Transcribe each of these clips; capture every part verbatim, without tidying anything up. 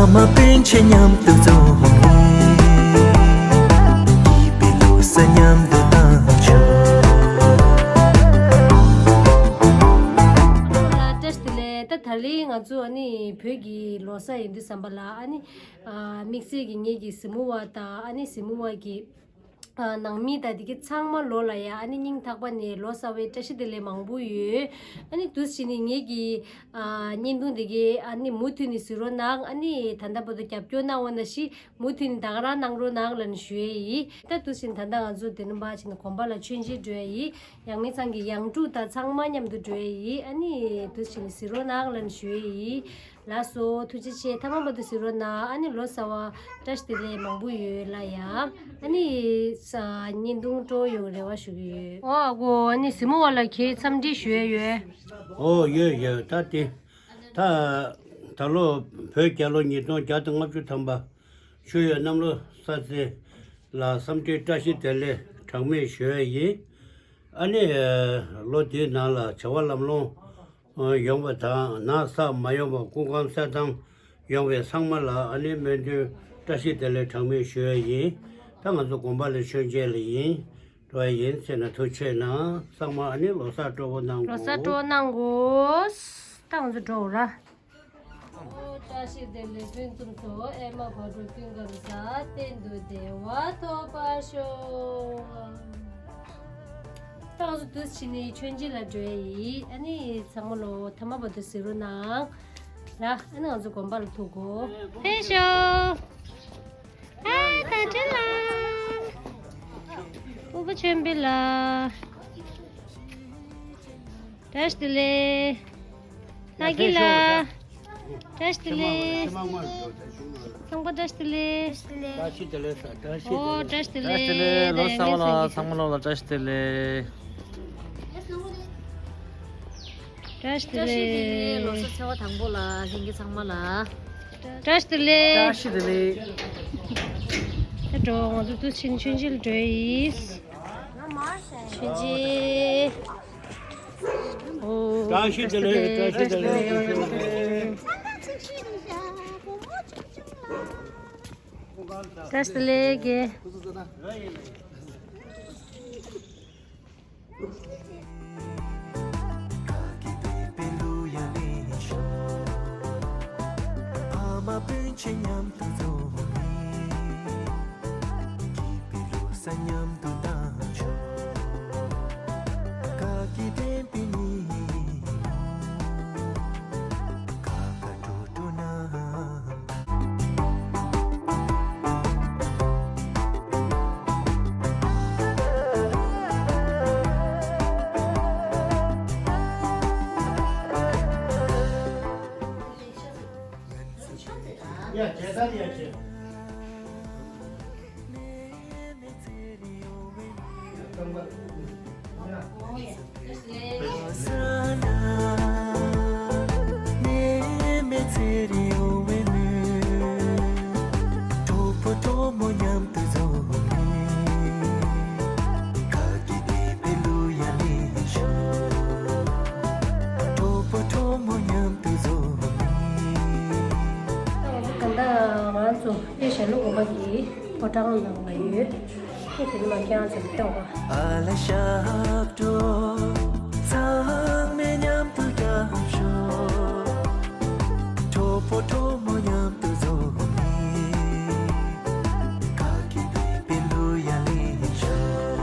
ཕ་མ་སྤུན་མཆེད་མཉམ་དུ་འཛོམས་ནས། སྐྱིད་པའི་ལོ་གསར་མཉམ་དུ་བཏང་ཆོག་ལ་བཀྲ་ཤིས་བདེ་ལེགས། ད་ད་ལན་ང་ཚོ་ཨ་ནི་བོད་ཀྱི་ལོ་གསར་ཡིན་དུས་ཙམ་པ་ལ་ཨ་ནི་ཨ་དམིགས་བསལ་གྱི་ངེད་ཀྱི་གཟིགས་མོ་བ་དང་ཨ་ནི་གཟིགས་མོ་བ་གི་ཨ་ནང་མི་དང་དེ་གའི་ཚང་མ་ལོ་ལ་ཡ་ཨ་ནི་སྙིང་ཐག་པ་ནས་ལོ་གསར་བའི་བཀྲ་ཤིས་བདེ་ལེགས་མང་པོ་ཡོད། ཨ་ནི་དུས་ཕྱིན་ནས་ངེད་ཀྱི་ཨ་བརྙན་ཐུང་དེ་གའི་ཨ་ནི་མུ་མཐུད་ནས་གཟིགས་རོགས་གནང་། ཨ་ནི་ད་ལྟ་བར་དུ་རྒྱབ་སྐྱོར་གནང་བ་ནང་བཞིན་མུ་མཐུད་ནས་ད་ག་རང་གནང་རོགས་གནང་ལབ་ནས་ཞུ་ཡས་ཡིན། ད་དུས་ཕྱིན་ད་ལྟ་ང་ཚོ་དེ་རིང་ཕར་ཕྱིན་ནས་དགོན་པ་ལ་མཆོད་མཇལ་འགྲོ་ཡས་ཡིན། ཡང་མིན་ཚང་གི་ཡང་སྤྲུལ་དང་ཚང་མ་མཉམ་དུ་འགྲོ་ཡས་ཡིན། ཨ་ནི་དུས་ཕྱིན་ནས་གཟིགས་རོགས་གནང་ལབ་ནས་ཞུ་ཡས་ཡིན། ལགས་སོ། ཐུགས་རྗེ་ཆེ། ཐ་མ་མ་དུ་གཟིགས་རོགས་གནང་། ཨ་ནི་ལོ་གསར་བ་བཀྲ་ཤིས་བདེ་ལེགས་མང་པོ་ཡོད་ལ་ཡ། ཨ་ནི་ས་བརྙན་ཐུང་སྤྲོ་ཡོང་རེ་བ་ཞུ་གི་ཡོད། ཨོ་ཨ་གོ། ཨ་ནི་གཟིགས་མོ་བ་ལ་ཁྱེད་འཚམས་འདྲི་ཞུ་ཡས་ཡོད། ཨོ་ཡོད་ཡོད། ད་དེ་ད་ད་ལོ་བོད་རྒྱལ་ལོ་ཉིས་སྟོང་བརྒྱ་དང་ལྔ་བཅུ་ཐམ་པ་ཆུ་ཡོས་གནམ་ལོ་གསར་ཚེས་ལ་འཚམས་འདྲི་བཀྲ་ཤིས་བདེ་ལེགས་གྲངས་མེད་ཞུ་ཡས་ཡིན། ཨ་ནི་ལོ་འདིའི་ནང་ལ་བྱ་བ་ལམ་ལྷོང་ཡོང་བ་དང་ན་ཚ་མ་ཡོང་བ་སྐུ་ཁམས་གསལ་ཐང་ཡོང་བའི་ཚང་མ་ལ་ཨ་ནི་སྨོན་འདུན་བཀྲ་ཤིས་བདེ་ལེགས་གྲངས་མེད་ཞུ་ཡས་ཡིན། ད་ང་ཚོ་དགོན་པ་ལ་མཆོད་མཇལ་ལ་ཡིན་འགྲོ་ཡ་ཡིན་ཟེར་ན་ཐུགས་ཆེ་གནང་། ཚང་མ་ཨ་ནི་ལོ་གསར་སྤྲོ་པོ་གནང་དགོས། ལོ་གསར་སྤྲོ་པོ་གནང་དགོས། ད་ང་ཚོ་འགྲོ་ར། ཨོ་བཀྲ་ཤིས་བདེ་ལེགས་ཕུན་སུམ་ཚོགས། ཨེ་མ་བག་དྲོ་ཀུན་དགའ་བཟའ། གཏན་དུ་བདེ་བ་ཐོབ་པར་ཤོག་ད་ང་ཚོ་དུས་ཕྱིན་ནས་མཆོད་མཇལ་ལ་འགྲོ་ཡས་ཡིན། ཨ་ནི་ཚང་མ་ལོ་ཐ་མ་བར་དུ་གཟིགས་རོགས་གནང་། ལ་ཨ་ནི་ང་ཚོ་དགོན་པ་ལ་ཐུག་གོ། ཕེབས་ཤོག་ཨ་ད་ཁྲིད་ལ། སྐུ་པ་ཆོས་འཕེལ་ལ། བཀྲ་ཤིས་བདེ་ལེགས། ལྷ་སྐྱིད་ལ། བཀྲ་ཤིས་བདེ་ལེགས། ཚང་མ་བཀྲ་ཤིས་བདེ་ལེགས། བཀྲ་ཤིས་བདེ་ལེགས། ཨོ་བཀྲ་ཤིས་བདེ་ལེགས། ལོ་གསར་བ་ལ་ཚང་མ་ལོ་ལ་བཀྲ་ཤིས་བདེ་ལེགས། བཀྲ་ཤིས་བདེ་ལེགས། ལོ་གསར་ཚེས་པ་དང་པོ་ལ་ལྷན་རྒྱས་ཚང་མ་ལ། བཀྲ་ཤིས་བདེ་ལེགས། བཀྲ་ཤིས་བདེ་ལེགས། ད་འགྲོ་ང་ཚོ་དུས་ཆེན་མཆོད་མཇལ་འགྲོ་ཡིན། མཆོད་མཇལ། ཨོ། བཀྲ་ཤིས་བདེ་ལེགས། བཀྲ་ཤིས་བདེ་ལེགས། བཀྲ་ཤིས་བདེ་ལེགས། ཕ་མ་སྤུན་མཆེད་མཉམ་དུ་འཛོམས་ནས། སྐྱིད་པའི་ལོ་གསར་མཉམ་དུ་བཏང་ཆོག་ཁ་སྐད་ལྡན་པའི་ཉིན་མོ། ཁ་ཁ་འགྲོ་འགྲོ་ན། ད་ང་ཚོ་དཔེ་ཞྭ་ལུ་དགོན་པ་གི་ཕོ་བྲང་ནང་ལ་ཡོད། ཁྱེད་དེ་ནི་མ་ཁྱེད་རང་ཚོ་ལྟོས་པ། ཨ་ལ་ཞབས་བྲོ་ཚང་མས་མཉམ་དུ་རྒྱབ་ཤོག་གྲོགས་པོ་གྲོགས་མོ་མཉམ་དུ་འཛོམས་ནས། ཁ་སྐད་ལྡན་པའི་གླུ་ཡང་ལེན་ཤོག་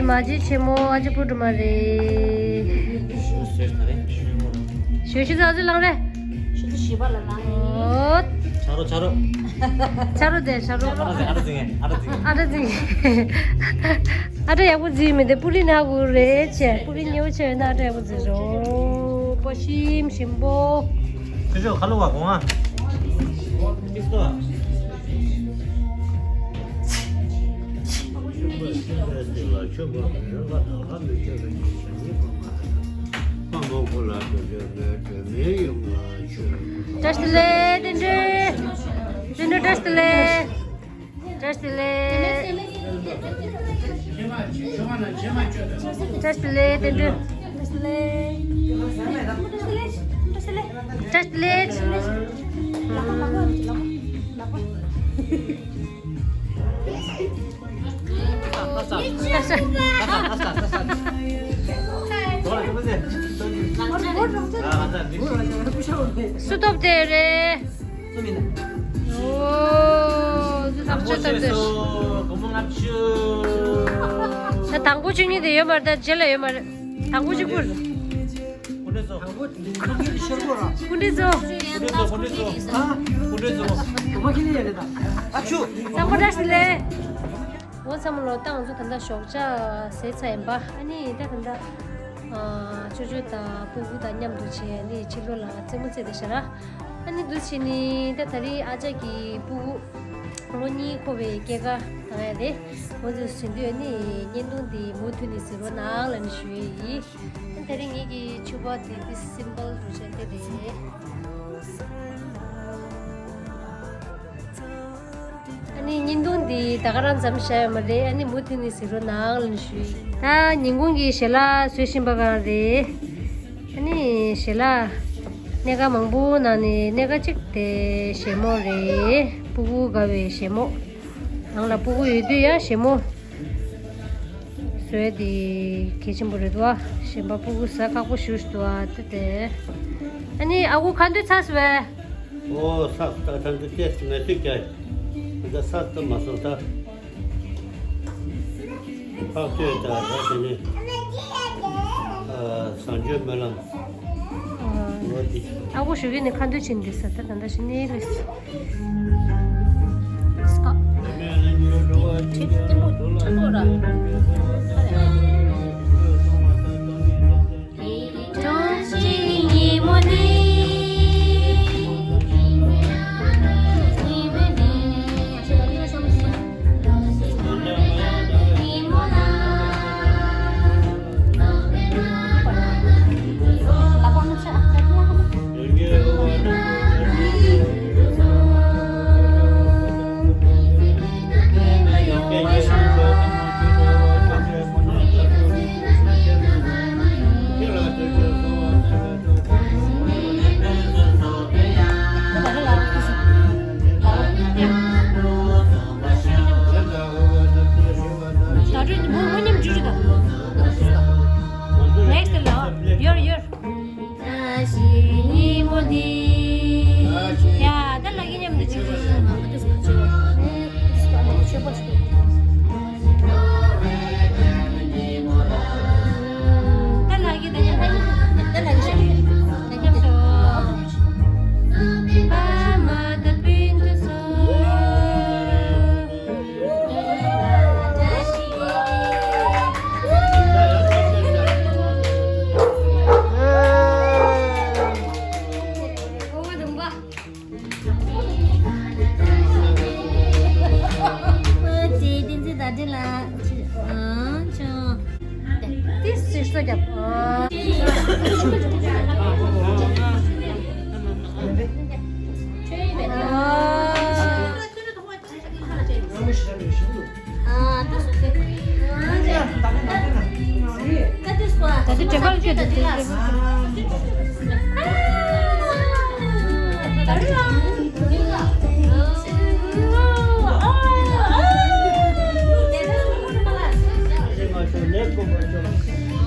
མ་གཅིག་ཆེན་མོ་ཨ་ཅེ་བུ་དུ་མ་རེད། ཞོ་ཤི་ཚ་ཚུ་ལང་རེད། ཤི་ཚུ་ཤི་བ་ལ་ལང་། ཨོ། ཆ་རོ་ཆ་རོ། ཆ་རོ་དེ་ཆ་རོ། ཨ་ར་ཟིང་ཨ་ར་ཟིང་ཨ་ར་ཟིང་། ཨ་ར་ཟིང་། ཨ་ར་ཡག་པོ་ཟིག་མི་དེ་པུ་རི་ན་གུ་རེད་ཆེ། པུ་རི་ཉེ་བོ་ཆེ་ན་ཨ་ར་ཡག་པོ་ཟིག་རོ། པོ་ཤིམ་ཤིམ་པོ། ཆུ་ཆོ་ཁ་ལོ་བ་གོང་ཨ། ཁྱོད་བཀྲ་ཤིས་བདེ་ལེགས། བཀྲ་ཤིས་བདེ་ལེགས། བཀྲ་ཤིས་བདེ་ལེགས། བཀྲ་ཤིས་བདེ་ལེགས། བཀྲ་ཤིས་བདེ་ལེགས། བཀྲ་ཤིས་བདེ་ལེགས། བཀྲ་ཤིས་བདེ་ལེགས། བཀྲ་ཤིས་བདེ་ལེགས། བཀྲ་ཤིས་བདེ་ལེགས། བཀྲ་ཤིས་བདེ་ལེགས། སུ་སྟོབས་དེ་རེད། ཨོ། སུ་སྟོབས་ཆེ་སྟོབས་དེ། ད་དང་པོ་ཆུ་གཉིས་དེ་ཡོད་མ་རེད། ད་རྗེས་ལ་ཡོད་མ་རེད། དང་པོ་གཅིག་པུར། སྐུ་མཁྱེན་ཚོ། སྐུ་མཁྱེན་ཚོ། སྐུ་མཁྱེན་ཚོ། སྐུ་མཁྱེན་ཚོ། ཨ་ཆུ། བསམ་པ་བཀྲ་ཤིས་བདེ་ལེགས། འོ་བསམ་བློ་བཏང་ཚོ། ད་ལྟ་ཞོགས་ཇ་ཟས་ཚར་ཡིན་པ། ཨ་ནི་ད་ད་ལྟ་ཨ་ཅོ་ཅོ་དང་སྤུ་གུ་དང་མཉམ་དུ་བྱས་ནི་ཕྱི་ལོགས་ལ་རྩེད་མོ་རྩེ་བསྡད་ཤག་ར། ཨ་ནི་འདུག་བྱས་ནི་ད་ད་རེས་ཨ་ཅག་གི་སྤུ་གུ་ལོ་གཉིས་འཁོར་བའི་སྐྱེས་སྐར་བཏང་ཡ་དེ། འོ་འདུག་བྱེད་དུས་ཨ་ནི་བརྙན་ཐུང་འདི་མུ་མཐུད་ནས་གཟིགས་རོགས་གནང་ལབ་ནས་ཞུ་ཡས་ཡིན། ཨ་ནི་ད་རེས་ངེད་ཀྱི་ཕྱུ་པ་དེ་འདི་སིམ་པལ་འདྲ་བྱས་དེ་རེད། ཨ་ནི་བརྙན་ཐུང་འདི་ད་ག་རང་མཚམས་བཞག་ཡོད་མ་རེད། ཨ་ནི་མུ་མཐུད་ནས་གཟིགས་རོགས་གནང་ལབ་ནས་ཞུ་ཡིན། ད་ཉིན་གུང་གི་ཞལ་ལག་བཟོ་བཞིན་པ་གང་རེད། ཨ་ནི་ཞལ་ལག་སྣེ་ཁ་མང་པོ་ནང་ནས་སྣེ་ཁ་གཅིག་དེ་བཞད་མོ་རེད། སྤུ་གུ་དགའ་བའི་བཞད་མོ། ནང་ལ་སྤུ་གུ་ཡོད་དུས་ཡང་བཞད་མོ་བཟོས་དེ་གལ་ཆེན་པོ་རེད་འདུག་ཨ། གཞན་པ་སྤུ་གུ་ཟ་ཁག་པོ་ཞེ་པོ་ཞིག་འདུག་ཨ། དེ་དེ། ཨ་ནི་ཨ་ཁུ་ཁ་འདོན་ཚར་སོང་བས། ཨོ་ས་ད་ད་འདི་ཏེས་ངལ་གསོ་རྒྱག་ད་ས་ད་མ་སོང་ད། ཕག་ཚོད་ད་ད་དེ་ནི་ཨ་བཟང་སྤྱོད་སྨོན་ལམ། ཨོ་དེ། ཨ་ཁུ་ཞུ་གི་ནི་ཁ་འདོན་བྱེད་འདི་ས་ད་ད་ད་ཞི་ནི་ལས། Next ལ། ཡོར་ཡོར། ཡ། ད་ལ་གི་མཉམ་དུ་བྱེད་དགོས། ད་ལ་གི་ད་མཉམ་དུ། ད་མཉམ་དུ། པ་མ་ད་པིན་དུ་སོ།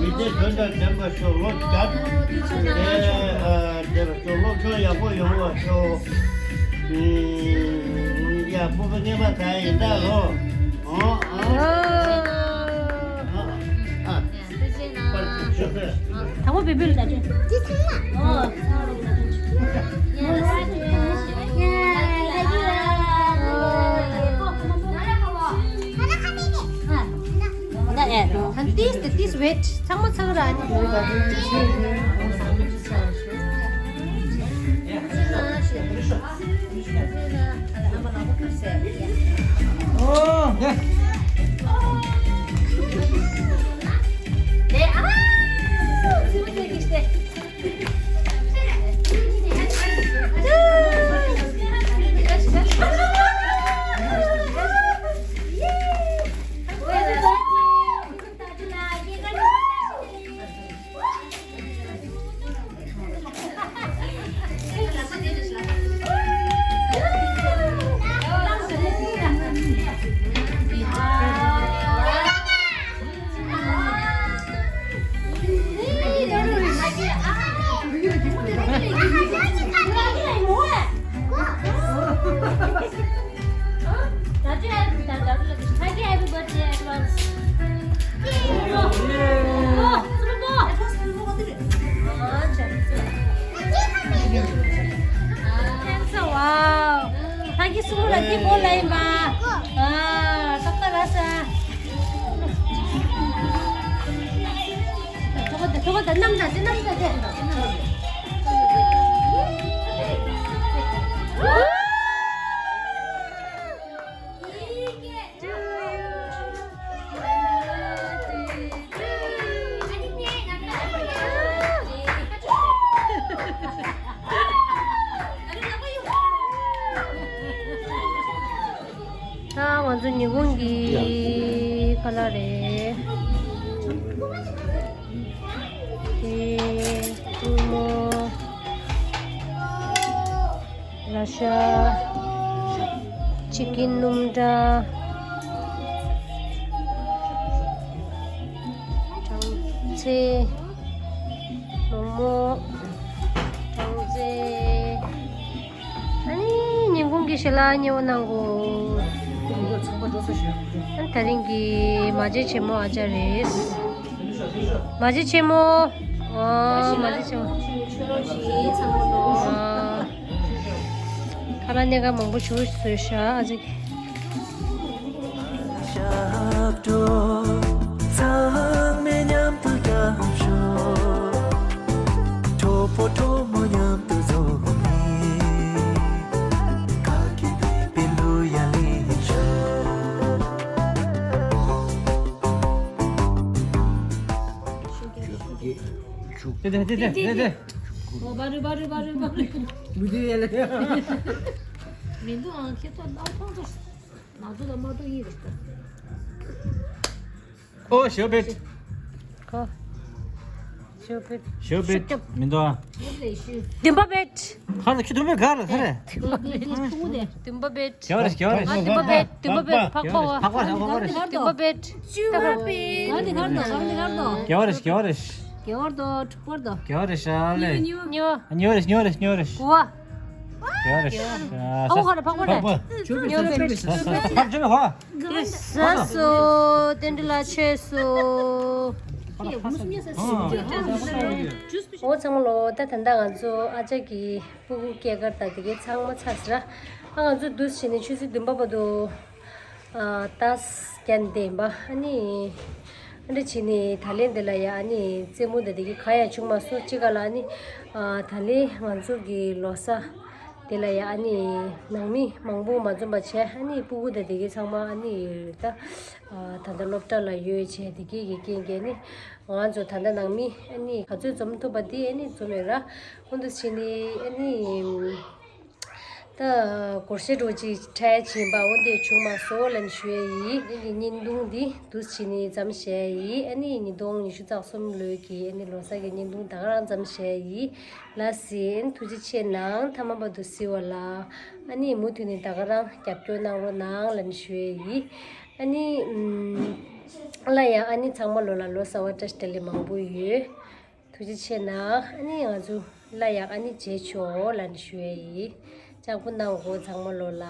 མི་ཚེ་དོན་དང་ལྡན་པ་ཤོག་ལོ་བརྒྱ་དེ་བསྡད་པ་ཤོག་སློབ་སྦྱོང་ཡག་པོ་ཡོང་བ་ཤོག་ཡ། སྤོབས་པ་ངན་པ་ད་ཡིན་ད་ལོ། ཨོ་ཨོ། དང་པོ་བེ་བེ་ལ་ད་ཅི། འདི་ཚང་མ། ཨོ། ད་ཨེ། ད་ཏིས་ཏིས་ཝེཊ། ཚང་མ་ཚང་ར་ནི། ཨོ། ནེ། Wow. Thank you so much. ཨ། ཏག་ཏག་ར་ས། ཐོག་ད་ཐོག་ད་ནམ་ད་དེ་ནམ་ད་དེ། ད་ང་ཚོ་ཉིན་གུང་གི་ཁ་ལག་རེད། དེ་ཀུར་མོ། ལ་ཤ། ཅི་ཀིན་སྣུམ་འདྲ། གྲང་ཚལ། མོག་མོག་གྲང་ཚལ། ཨ་ནི་ཉིན་གུང་གི་ཞལ་ལག་མཉེས་པོ་གནང་གོ། ཨ་ནི་དེ་རིང་གི་མ་བྱན་ཆེན་མོ་ཨ་ཅག་རེད། མ་བྱན་ཆེན་མོ། ཨ། མ་བྱན་ཆེན་མོ། ཨ། ཁ་ལག་སྣེ་ཁ་མང་པོ་ཞིག་བཟོས་ཤག་ཨ་ཅག་གིས། ཞབས་བྲོ་ཚང་མས་མཉམ་དུ་རྒྱབ་ཤོག་གྲོགས་པོ་གྲོགས་མོ་མཉམ་དུ་འཛོམས་ནས། ག་གི་དེ་པེ་ལུ་ཡ་ལེན་ཤོག་དེ་དེ་དེ་དེ་དེ་དེ། ཨོ། བ་རུ་བ་རུ་བ་རུ་བ་རུ། མི་འདུག་ཡ་ལ། མི་འདུག་ཨང་། ཁྱེད་ཚོ་ལ་ཐོང་ཚོ། ང་ཚོ་ལ་མ་གཏོགས་ཡིན་རེད་ད། ཨོ། ཞོ་བེད། ཁོ། ཞོ་བེད། ཞོ་བེད། མི་འདུག་ཨ། བདུན་པ་བེད། ཁ་ལ་ཁྱི་དུམ་བེད་ག་ལ་ཁ་རེད། བདུན་པ་བེད། བདུན་པ་བེད། རྒྱལ་བ་རེད། རྒྱལ་བ་རེད། ཨ། བདུན་པ་བེད། བདུན་པ་བེད། ཕག་པ་བ། ཕག་པ་རེད། ཕག་པ་རེད། བདུན་པ་བེད། བཅུ་པ་བེད། ག་ནས་གར་འདུག་ག་ནས་གར་འདུག་རྒྱལ་བ་རེད། རྒྱལ་བ་རེད། རྒྱལ་བ་འདུག་དྲུག་པ་འདུག་རྒྱལ་བ་རེད་ཤག་ལེ། གཉིས་པ། གཉིས་པ། གཉིས་པ་རེད། གཉིས་པ་རེད། གཉིས་པ་རེད། དགུ་པ། རྒྱལ་བ་རེད་ཤག་ཨ། ཁོ་རེད། ཕག་པ་རེད། ཕག་པ། བཅུ་པ་བེད། བཅུ་པ་བེད། ཕག་པ་བཅུ་པ་བེད། ས་སོ་དེ་འདྲ་ལ་ཆས་སོ། ཨོ་ཚང་མ་ལོ། ད་ད་ལྟ་ང་ཚོ་ཨ་ཅག་གི་སྤུ་གུ་སྐྱེས་སྐར་དང་དེ་གའི་ཚང་མ་ཚར་ཟེར། ཨ། ང་ཚོ་འདུག་སེ་བྱས་ནས་ཆུ་ཚོད་བདུན་པ་བར་དུ། ཨ། ཏཱས་རྒྱག་བསྡད་པ། ཨ་ནི་ཨ་འདྲ་བྱས་ནས་ད་ལན་འདི་ལ་ཡ། ཨ་ནི་རྩེད་མོ་དང་དེ་གའི་གང་ཡང་བྱུང་མ་སོང་། གཅིག་ག་ལ། ཨ་ནི། ཨ། ད་ལན་ང་ཚོ་གི་ལོ་གསར་དེ་ལ་ཡ། ཨ་ནི་ནང་མི་མང་པོ་མ་འཛོམས་པ་བྱས། ཨ་ནི་སྤུ་གུ་དང་དེ་གའི་ཚང་མ། ཨ་ནི་ད། ཨ། ད་ལྟ་སློབ་གྲྭ་ལ་ཡོད་བྱས། དེ་གའི་གི་རྐྱེན་གྱིས་ནི་ང་ཚོ་ད་ལྟ་ནང་མི་ཨ་ནི་ག་ཚོད་འཛོམས་ཐུབ་པ་དེ་ཨ་ནི་འཛོམས་ཡོད་ར། འོ་འདུག་སེ་བྱས་ནས་ཨ་ནི། ད་སྒོར་གཞས་འདྲ་ཅིག་འཁྲབ་ཡ་བྱིན་པ། འོ་དེ་བྱུང་མ་སོང་ལབ་ནས་ཞུ་ཡ་ཡིན། དེ་གི་བརྙན་ཐུང་འདི་འདུག་སེ་བྱས་ནས་མཚམས་བཞག་ཡ་ཡིན། ཨ་ནི་ཉིས་སྟོང་ཉི་ཤུ་རྩ་གསུམ་ལོའི་གི་ཨ་ནི་ལོ་གསར་གི་བརྙན་ཐུང་ད་ག་རང་མཚམས་བཞག་ཡ་ཡིན། ལགས་སེ། ཨ་ནི་ཐུགས་རྗེ་ཆེ་གནང་། མཐའ་མ་བར་དུ་གཟིགས་པ་ལ། ཨ་ནི་མུ་མཐུད་ནས་ད་ག་རང་རྒྱབ་སྐྱོར་གནང་རོགས་གནང་ལབ་ནས་ཞུ་ཡ་ཡིན། ཨ་ནི་ཨམ། སླར་ཡང་ཨ་ནི་ཚང་མ་ལོ་ལ་ལོ་གསར་བ་བཀྲ་ཤིས་བདེ་ལེགས་མང་པོ་ཡོད། ཐུགས་རྗེ་ཆེ་གནང་། ཨ་ནི་ང་ཚོ་སླར་ཡང་ཨ་ནི་མཇལ་ཆོག་ལབ་ནས་ཞུ་ཡ་ཡིན། ལྕགས་པོ་གནང་གོ་ཚང་མ་ལོ་ལ།